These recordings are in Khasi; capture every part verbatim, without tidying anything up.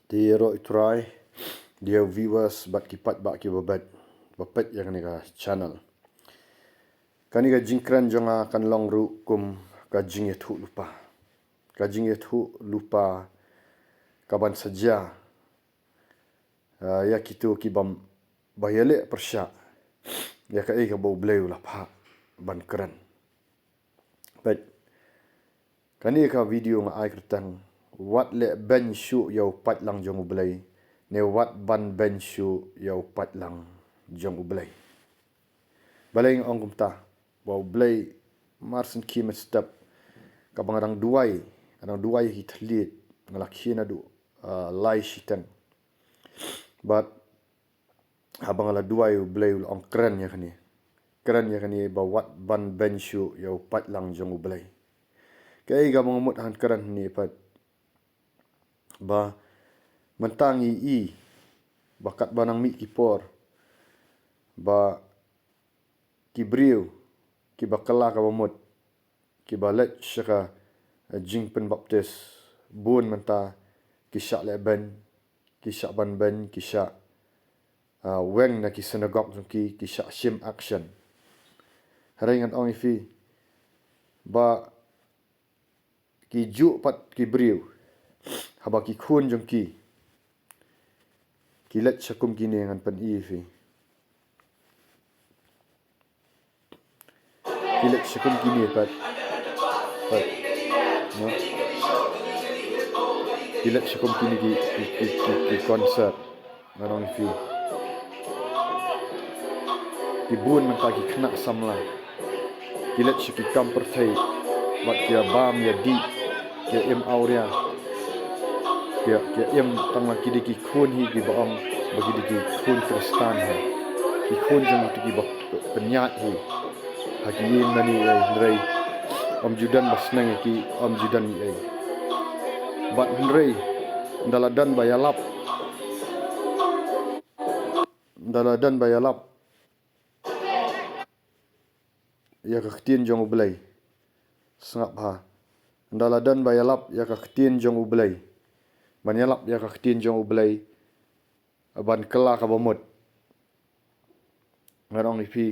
Te ïaroh ïa u Trai, ïa u viewers bad ki paidbah kiba peit, ba peit ïa kane ka channel. Kane ka jingkren jong nga kan long ruh kum ka jingïathuhlypa. Ka jingïathuhlypa kaban sa jia, ah, ïa kito ki bym ba ïaleh pyrshah ïa kaei kaba U Blei u la phah ban kren. Peit. Kane ka video nga ai kyrteng, wat leh beiñ shuh ïa u paidlang jong U Blei, ne wat ban beiñ shuh ïa u paidlang jong U Blei. Balei nga ong kumta? Ba U Blei mar shen ki mynstep, kaba nga dang duwai, nga dang duwai ïa ki thylliej, nga la khie naduh, ah, lai shiteng. Bad haba nga la duwai, U Blei u la ong kren ïa kane. Kren ïa kane ba wat ban beiñ shuh ïa u paidlang jong U Blei. Kaei kaba nga mut haba nga kren hangne pat, ba mynta ngi i ba katba nang mih ki por, ba ki briew kiba kylla kaba mut, kiba leit sha ka, eh, jingpynbaptis, bun mynta ki shah leh beiñ, ki shah ban beiñ, ki shah, ah, weng na ki synagog jong ki, ki shah shim action. Hynrei ngan ong ïa phi, ba ki juh pat ki briew, haba ki khun jong ki ki leit sha kum kine, ngan pyni ïa phi. Ki leit sha kum kine pat. Pat. No? Ki leit sha kum kine ki, ki, ki, ki, ki concert. Ngan ong ïa phi, ki bun mynta ki khynnah samla ki leit sha ki kam pyrthei, bad ki ïa bam ïa dih, ki ïa im awria, ki ïa, ki ïa im tang la ki dei ki khun hi kiba ong ba ki dei ki khun Khristan hi. Ki khun jong kito kiba pynïaid hi ha ki ïing mane ei, hynrei ym ju don ba sneng ïa ki, ym ju don ei ei. Bad hynrei ynda la don ba ïalap, ynda la don ba ïalap ïa ka ktien jong U Blei. Sngap ha. Ynda la don ba ïalap ïa ka ktien jong U Blei, ban ïalap ïa ka ktien jong U Blei, ban kylla kaba mut. Ngan ong ïa phi,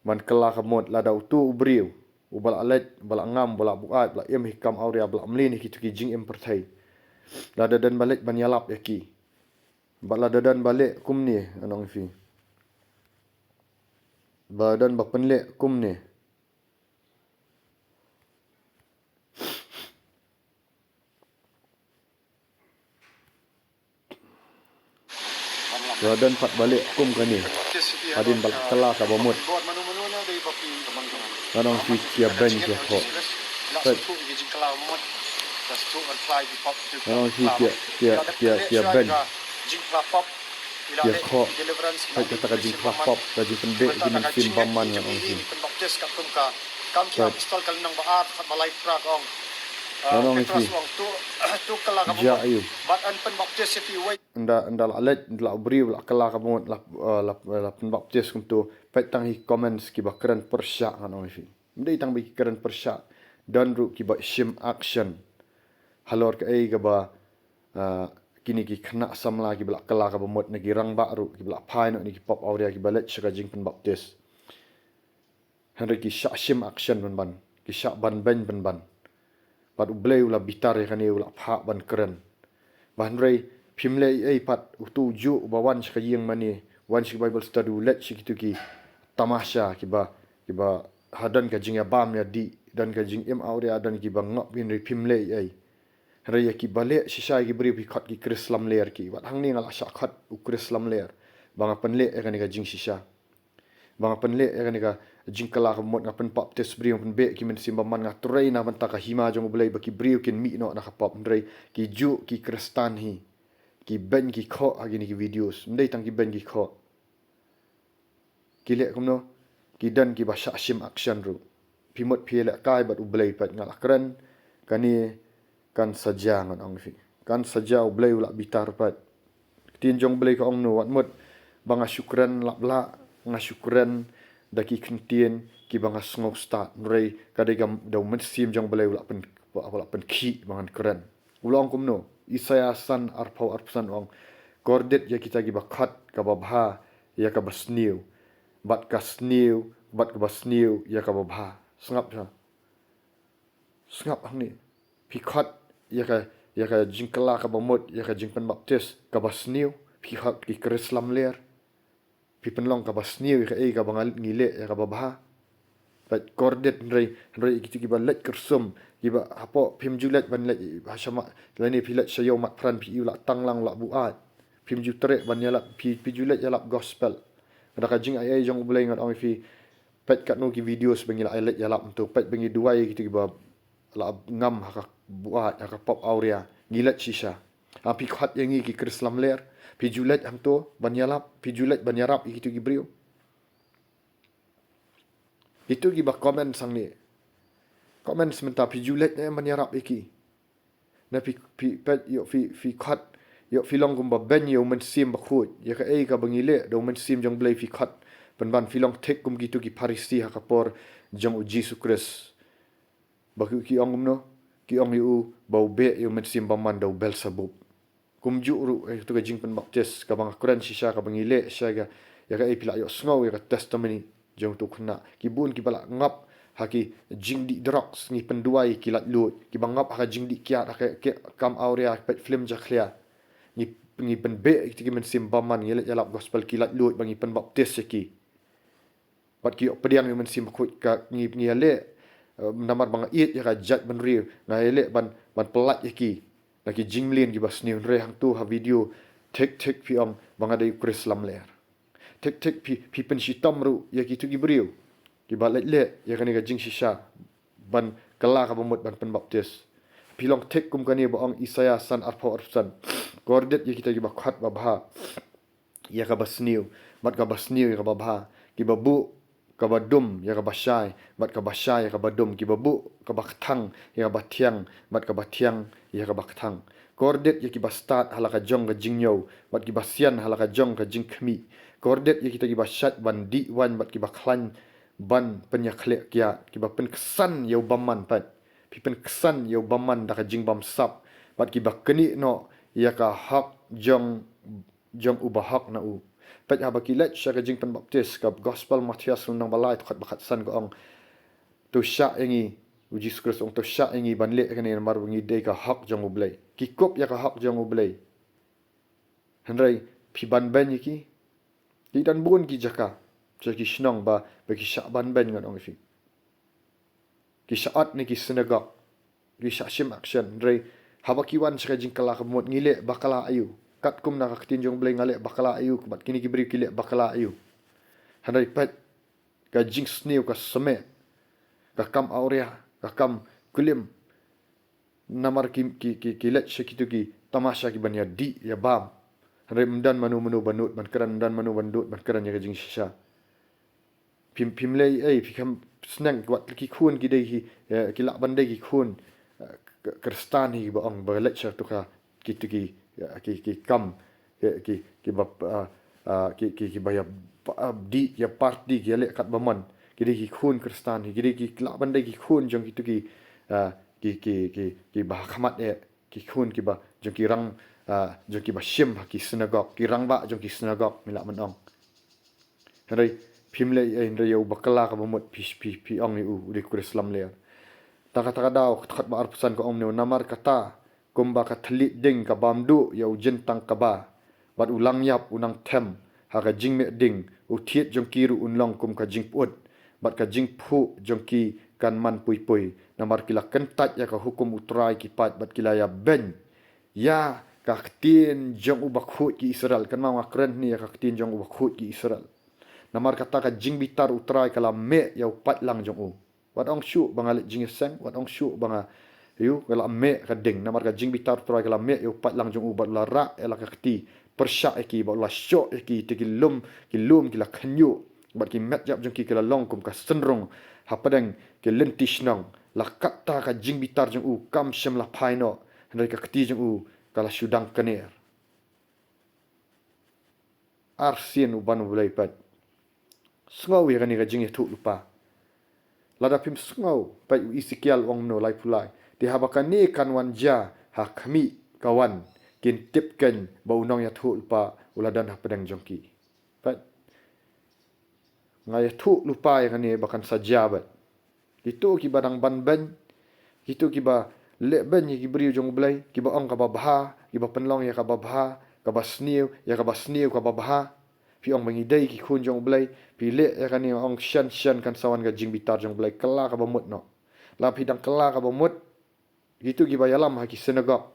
ban kylla kaba mut, lada uto u briew uba la leit, ba la ngam, ba la buaid, ba la im ha ki kam awria, ba la mlien ha kito ki jingim pyrthei, lada don ba leit ban ïalap ïa ki, bad lada don ba leh kumne, ngan ong ïa phi, ba don ba pynleh kumne, ba don pat ba leh kum kane, hadien ba la kylla kaba mut. Ngan ong ïa phi, ki ïa beiñ ki ïa khoh. Peit. Ngan ong ïa phi, ki ïa, ki ïa, ki ïa, ki ïa beiñ, ki ïa khoh. Peit, kata ka jingkylla pop, ka jingpynbeh ïa ki mynsiem bymman, ngan ong ïa phi. Peit. Ngan ong ïa phi, jia aiu. Ynda, ynda la leit, ynda la u briew la kylla kaba mut, la, eh, la, la pynbaptis kumto, peit tang ha ki comments kiba kren pyrshah, ngan ong ïa phi. Ym dei tang ba ki kren pyrshah, don ruh kiba shim action halor kaei kaba, ah, kine ki khynnah samla kiba la kylla kaba mut, na ki rangbah ruh kiba la phai noh na ki pop awria, kiba leit sha ka jingpynbaptis. Hynrei ki shah shim action pynban, ki shah ban beiñ pynban. Bad U Blei u la bitar ïa kane, u la phah ban kren. Bad hynrei phim leh ei ei pat, uto u juh uba wan sha ka ïing mane, wan sha ka Bible study, u leit sha kito ki tamasha, kiba, kiba ha don ka jingïabam ïadih, don ka jingim awria, don kiba ngop, hynrei phim leh ei ei. Hynrei ïa kiba leh shisha, ïa ki briew, ki khot ki Khrist lamler ki. Wat hangne nga la shah khot u Khrist lamler ba nga pynleh ïa kane ka jingshisha, ba nga pynleh ïa kane ka jingkylla kaba mut, nga pynbaptis briew, nga pynbeh ki mynsiem bymman, nga trei na bynta ka hima jong U Blei ba ki briew kin mih noh na ka pop. Hynrei ki juh, ki Khristan hi, ki beiñ ki khoh ha kine ki videos. Ym dei tang ki beiñ ki khoh, ki leh kumno, ki don kiba shah shim action ruh. Phi mut phi lehkai bad U Blei pat, nga la kren, kane kan sa jia, ngan ong ïa phi. Kan sa jia, U Blei u la bitar pat. Ktien jong U Blei ka ong kumno, wat mut ba nga shu kren lap lah, nga shu kren da ki ktien kiba nga sngew stad, hynrei ka dei ka da u Mynsiem jong U Blei u la pyn, u la pynkhih ba ngan kren. U la ong kumno? Isaïah san arphew arphew san ong, kordit ïa kita kiba khot kaba bha ïa kaba sniew, bad ka sniew, bad kaba sniew ïa kaba bha. Sngap sha. Sngap hangne. Phi khot ïa ka, ïa ka jingkylla kaba mut, ïa ka jingpynbaptis kaba sniew. Phi khot ki Khrist lamler. Phi pynlong kaba sniew ïa kaei kaba nga, ngi leh ïa kaba bha. Peit, kordit, hynrei, hynrei ïa kito kiba leit kyrsum, kiba hapoh, phim ju leit ban leit ha shamat, lane phi leit sha ïew mat pran, phi ïoh la tang lang la buaid. Phim ju treh ban ïalap, phi, phi ju leit ïalap gospel. Ka da ka jingaiei jong U Blei, ngan ong ïa phi, peit katno ki videos ba ngi la leit ïalap hangto, peit ba ngi duwai ïa kito kiba la ngam ha ka buaid, ha ka pop awria, ngi leit shisha. Ha, phi khot ïa ngi ki Khrist lamler, phi ju leit hangto ban ïalap, phi ju leit ban ïarap ïa kito ki briew. Kito kiba comment hangne, comment mynta, phi ju leit ne ban ïarap ïa ki? Na phi, phi, peit, ïoh phi, phi khot, ïoh phi long kumba beiñ ïa U Mynsiem Bakhuid, ïa kaei kaba ngi leh da U Mynsiem jong U Blei phi khot. Pynban phi long thik kum kito ki Pharisi ha ka por jong U Jisu Khrist. Ba ki, ki ong kumno? Ki ong ïa u ba u beh ïa u mynsiem bymman da u Belsebub. Kumjuh ruh, eh, to ka jingpynbaptis kaba nga kren shisha, kaba ngi leh shisha, ïa ka, ïa ka, eh, phi la ïohsngew ïa ka testimony jong uto u khynnah. Ki bun kiba la ngap ha ki jingdih drugs, ngi pynduwai ki laitluid, kiba ngap ha ka jingdih kiad, ha ka, ka kam awria, peit film jakhlia. Ngi, ngi pynbeh ïa kita ki mynsiem bymman, ngi leit ïalap gospel, ki laitluid ba ngi pynbaptis ïa ki. Bad ki ïoh pdiang ïa u Mynsiem Bakhuid, ka ngi, ngi ïaleh, eh, namar ba nga ïeit ïa ka jaitbynriew, nga ïaleh ban, ban pyllait ïa ki na ki jingmlien kiba sniew. Hynrei hangto ha video, thik thik phi ong ba nga dei u Khrist lamler. Thik thik phi, phi pynshitom ruh ïa kito ki briew kiba leit leh ïa kane ka jingshisha ban kylla kaba mut ban pynbaptis. Phi long thik kum kane ba ong Isaïah san arphew arphew san. Kordit ïa kita kiba khot babha ïa kaba sniew, bad kaba sniew ïa kaba bha, kiba buh kaba dum ïa kaba shai, bad kaba shai ïa kaba dum, kiba buh kaba kthang ïa kaba thiang, bad kaba thiang ïa kaba kthang. Kordit ïa kiba stad ha la ka jong ka jingñiew, bad kiba sian ha la ka jong ka jingkhmih. Kordit ïa kita kiba shait ban dih waiñ, bad kiba khlaiñ ban pynïakhleh kiad, kiba pynksan ïa u bymman, peit. Phi pynksan ïa u bymman da ka jingbymsap, bad kiba knieh noh ïa ka hok jong jong u bahok na u. Peit, haba ki leit sha ka jingpynbaptis, ka gospel Mathaios lynnong ba lai, dkhot ba khatsan ka ong, to shah ïa ngi, u Jisu Khrist ong, to shah ïa ngi ban leh kane namar ba ngi dei ka hok jong U Blei. Ki kup ïa ka hok jong U Blei. Hynrei phi banbeiñ ïa ki. Ki don bun ki jaka, sha ki shnong ba, ba ki shah banbeiñ, ngan ong ïa phi. Ki shah ot na ki synagog, ki shah shim action. Hynrei haba ki wan sha ka jingkylla kaba mut, ngi leh bakla aïu? Katkum na ka ktien jong U Blei, nga leh bakla aïu, bad kine ki briew ki leh bakla aïu? Hynrei peit, ka jingsniew ka symeh, ka kam awria, ka kam klim. Namar ki, ki, ki, ki leit sha kito ki tamasha kiban ïadih ïabam. Hynrei ym don mano mano ba nud ban kren, ym don mano ba nud ban kren ïa ka jingshisha. Phim, phim leh ei, phi kham sneng, wat ki khun ki dei ki, eh, ki lah ban dei ki khun, eh, Khristan hi, ba ong, ba leit sha to ka, kito ki, eh, ki, ki kam, ki, ki, kiba, ah, ah, ki, ki, kiba ïa, ah, dih, ïa party, ki ïaleh katba mon. Ki dei ki khun Khristan hi, ki dei ki lah ban dei ki khun jong kito ki, ah, ki, ki, ki, kiba ha khmat eh, ki khun kiba jong ki rang, ah, jong kiba shim ha ki synagog, ki rangbah jong ki synagog, me lah ban ong. Hynrei phim leh ei, hynrei ïa u bakla kaba mut phi, phi, phi ong ïa u, u dei u Khrist lamler. Ta kata ka daw, dkhot ba arphew san ka ong ne, namar kata, kumba ka thylliej ding ka bam duh ïa u jyntang kba, bad u langïap u nang them ha ka jingmeh ding, u thied jong ki ruh un long kum ka jingpyut, bad ka jingphuh jong ki kan man pui pui. Namar ki la kyntait ïa ka hukum U Trai ki paid, bad ki la ïabeiñ ïa ka ktien jong U Bakhuid ki Israel. Kynmaw, nga kren hangne ïa ka ktien jong U Bakhuid ki Israel. Namar kata ka jingbitar U Trai ka la meh ïa u paidlang jong u. Wat ong shuh ba nga leh jingïaseng, wat ong shuh ba nga, ïa u, ka la meh ka ding. Namar ka jingbitar U Trai ka la meh ïa u paidlang jong u, bad u la rah ïa la ka kti pyrshah ïa ki, bad u la shoh ïa ki, te ki lum, ki lum ki la khynñiuh, bad ki met jap jong ki ki la long kum ka synrung hapdeng ki lynti shnong. La katta ka jingbitar jong u kam shym la phai noh, hynrei ka kti jong u ka la shu dang kner. Arsien u ban U Blei, peit. Sngew ïa kane ka jingïathuhlypa. Lada phim sngew, peit, u Esekiel u ong kumno, laiphew lai. Te haba kane kan wan jia ha khmih, ka wan, kin tip kein ba u nongïathuhlypa u la don hapdeng jong ki. Pat nga ïathuhlypa ïa kane ba kan sa jia bad kito kiba dang ban beiñ, kito kiba leh beiñ ïa ki briew jong U Blei, kiba ong kaba bha, kiba pynlong ïa kaba bha, kaba sniew, ïa kaba sniew kaba bha. Phi ong ba ngi dei ki khun jong U Blei, phi leh ïa kane, ong shen shen kan sa wan ka jingbitar jong U Blei, kylla kaba mut noh. La phi dang kylla kaba mut, kito kiba ïalam ha ki synagogue,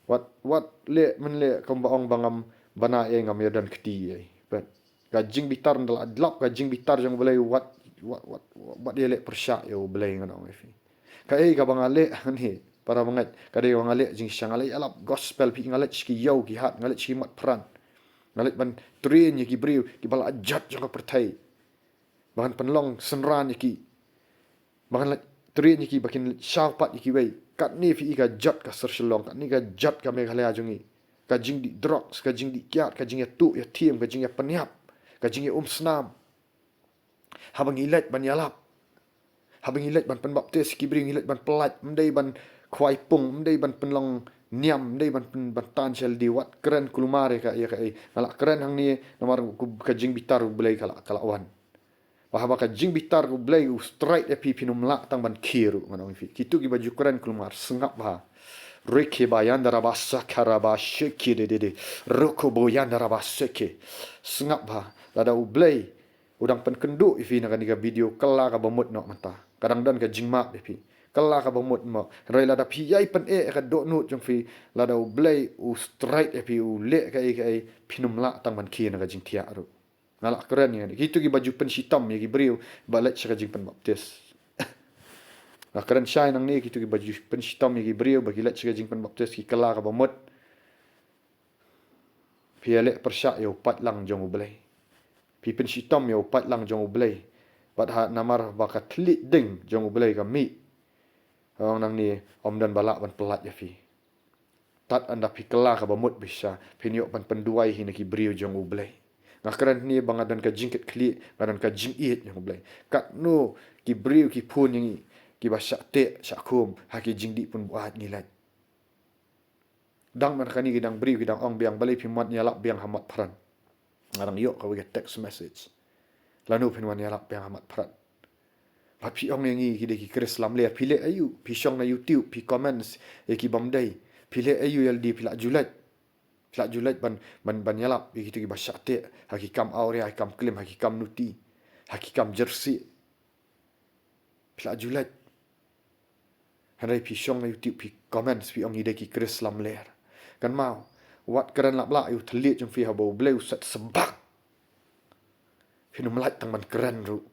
wat, wat leh men leh kumba ong ba ngam bana ei, ngam ïadon kti ei. Pat ka jingbitar nda la dlap ka jingbitar jong U Blei, wat, wat, wat, wat ïaleh pyrshah ïa U Blei, ngan ong ïa phi. Kaei kaba nga leh hangne, para bangeit, ka dei ba nga leh jingshisha, nga leit ïalap gospel, phi, nga leit sha ki ïew ki hat, nga leit sha ki mat phran. Nga leit ban train ïa ki briew kiba la jot jong ka pyrthei, ba kan pynlong synran ïa ki, ba kan leit train ïa ki ba kin leit shaw pat ïa kiwei. Katne phi i ka jot ka Sir Shillong, katne ka jot ka Meghalaya jong ngi. Ka jingdih drugs, ka jingdih kiad, ka jingïathuh ïathiem, ka jingïapynïap, ka jingïaumsnam. Haba ngi leit ban ïalap, haba ngi leit ban pynbaptis ïa ki briew, ngi leit ban pyllait, ym dei ban khwai pung, ym dei ban pynlong niam, ym dei ban pyn, ban tan sha lade. Wat kren kulmar ïa ka, ïa kaei. Nga la kren hangne namar ka jingbitar U Blei ka la, ka la wan. Ba haba ka jingbitar U Blei u strike ïa phi, phin ym lah tang ban khie ruh, ngan ong ïa phi. Kito kiba ju kren kulmar, sngap bha. Rikhe ba yanda raba sakha raba sheke de de de. Ruko bo yanda raba seke. Sngap bha. Lada U Blei u dang pynkynduh ïa phi na kane ka video, kylla kaba mut noh mynta. Ka dang don ka jingmap ïa phi. Kylla kaba mut noh. Hynrei lada phi ïai pyneh ïa ka dohnud jong phi, lada U Blei u strike ïa phi, u leh kaei kaei, phin ym lah tang ban khie na ka jingthiah ruh. Nga la kren ïa kito kiba ju pynshitom ïa ki briew ba leit sha ka jingpynbaptis. Nga kren shai nangne, kito kiba ju pynshitom ïa ki briew ba ki leit sha ka jingpynbaptis, ki kylla kaba mut. Phi ïaleh pyrshah ïa u paidlang jong U Blei. Phi pynshitom ïa u paidlang jong U Blei. Bad ha namar ba ka thylliej ding jong U Blei ka mih, ong nangne, ym don ba lah ban pyllait ïa phi. Tad ynda phi kylla kaba mut ba shisha, phin ïoh ban pynduwai hi na ki briew jong U Blei. Nga kren hangne ba nga don ka jingkitkhlieh, nga don ka jingïeit jong U Blei. Katno ki briew ki phone ïa ngi, kiba shah teh shah khum ha ki jingdih pynbuaid ngi leit. Dang man kane ki dang briew ki dang ong biang, balei phim wan ïalap biang ha mat phran. Nga dang ïoh kawei ka text message. Lano phin wan ïalap biang ha mat phran. Bad phi ong ïa ngi ki dei ki Khrist lamler, phi leh aïu, phi shong na YouTube, phi comments ïa ki bym dei, phi leh aïu ïa lade, phi lah ju leit. Phi lah ju leit ban, ban, ban ïalap ïa kito kiba shah teh ha ki kam awria, ha ki kam klim, ha ki kam nuti, ha ki kam jersey. Phi lah ju leit. Hynrei phi shong na YouTube, phi comments, phi ong ngi dei ki Khrist lamler. Kynmaw, wat kren lap lah ïa u thylliej jong phi, haba U Blei u set sbak, phin ym lah tang ban kren ruh.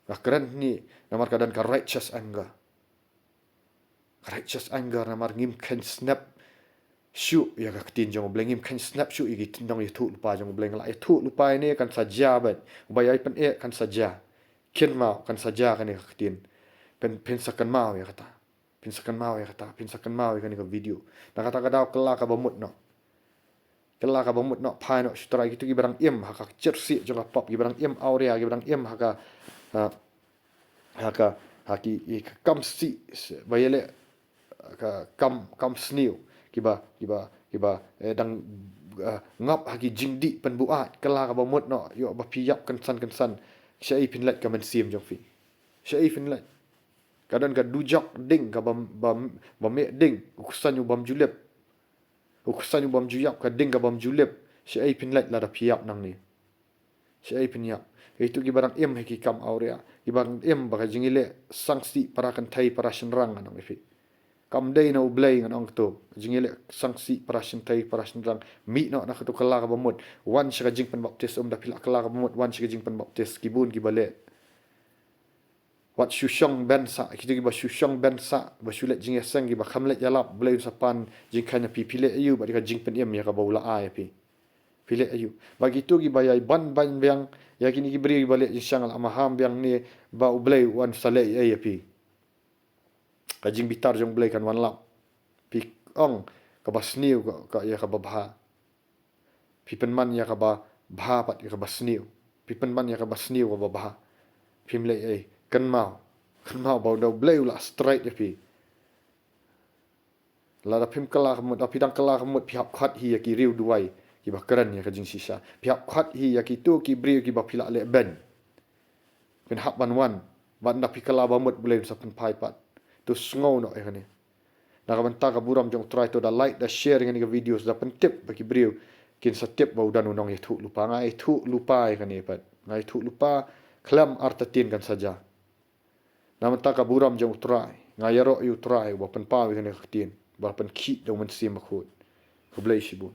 Nga kren hangne namar ka don ka righteous anger. Ka righteous anger namar ngim kheiñ snep shuh ïa ka ktien jong U Blei, ngim kheiñ snep shuh ïa ki nongïathuhlypa jong U Blei. Nga la ïathuhlypa ïa ne, kan sa jia bad uba ïai pyneh kan sa jia. Kynmaw, kan sa jia kane ka ktien. Phin, phin sa kynmaw ïa kata. Phin sa kynmaw ïa kata, phin sa kynmaw ïa kane ka video. Na kata ka daw kylla kaba mut noh. Kylla kaba mut noh, phai noh sha U Trai. Kito kiba dang im ha ka jersey jong ka pop, kiba dang im awria, kiba dang im ha ka, ha, ha ka, ha ki, ki kam sih, ba ïaleh ka kam, kam sniew. Kiba, kiba, kiba, eh, dang, eh, ngop ha ki jingdih pynbuaid. Kylla kaba mut noh, ïoh ba phi ïap kynsan kynsan. Shaei phin leit ka mynsiem jong phi. Shaei phin leit. Ka don ka dujok ding kaba, ba, ba meh ding, u ksan u bym ju lip. U ksan u bym ju ïap, ka ding ka bym ju lip. Shaei phin leit lada phi ïap nangne. Shaei phin ïap. Kito kiba dang im ha ki kam awria, kiba dang im ba ka jingïaleh sangsi para kynthei para shynrang, ngan ong ïa phi. Kam dei na U Blei, ngan ong kato. Jingïaleh sangsi para kynthei para shynrang. Mih noh na kato, kylla kaba mut. Wan sha ka jingpynbaptis, ym da phi lah kylla kaba mut, wan sha ka jingpynbaptis. Ki bun kiba leh. Wat shu shong beiñ sah, kito kiba shu shong beiñ sah, ba shu leit jingïaseng, kiba kham leit ïalap, Blei un sa pan jingkheiñ ha phi, phi leh aïu bad ka jingpynim ïa kaba u la ai ha phi. Phi leh aïu. Bad kito kiba ïai ban beiñ biang ïa kine ki briew kiba leh jingshang, la maham biang ne ba U Blei un sa leh ei ei ha phi. Ka jingbitar jong U Blei kan wan lap. Phi ong kaba sniew ka, ka ïa kaba bha. Phi pynman ïa kaba bha pat ïa kaba sniew. Phi pynman ïa kaba sniew kaba bha. Phim leh ei. Kynmaw. Kynmaw ba U Blei u la strike ïa phi. Lada phim kylla ka mut, lada phi dang kylla ka mut, phi hap khot hi ïa ki riew duwai kiba kren ïa ka jingshisha. Phi hap khot hi ïa kito ki briew kiba phi lah leh beiñ. Phin hap ban wan, wat da phi kylla ba mut, Blei un sa pynphai pat. To sngew noh ïa kane. Na ka bynta ka burom jong U Trai, to da like, da share ïa kane ka video, da pyntip ba ki briew kin sa tip ba u don u nongïathuhlypa. Nga ïathuhlypa ïa kane pat. Nga ïathuhlypa khlem artatien kan sa jia. Na ka bynta ka burom jong U Trai, nga ïaroh ïa U Trai uba pynpaw ïa kane ka ktien, ba la pynkhih da U Mynsiem Bakhuid. Khublei shibun.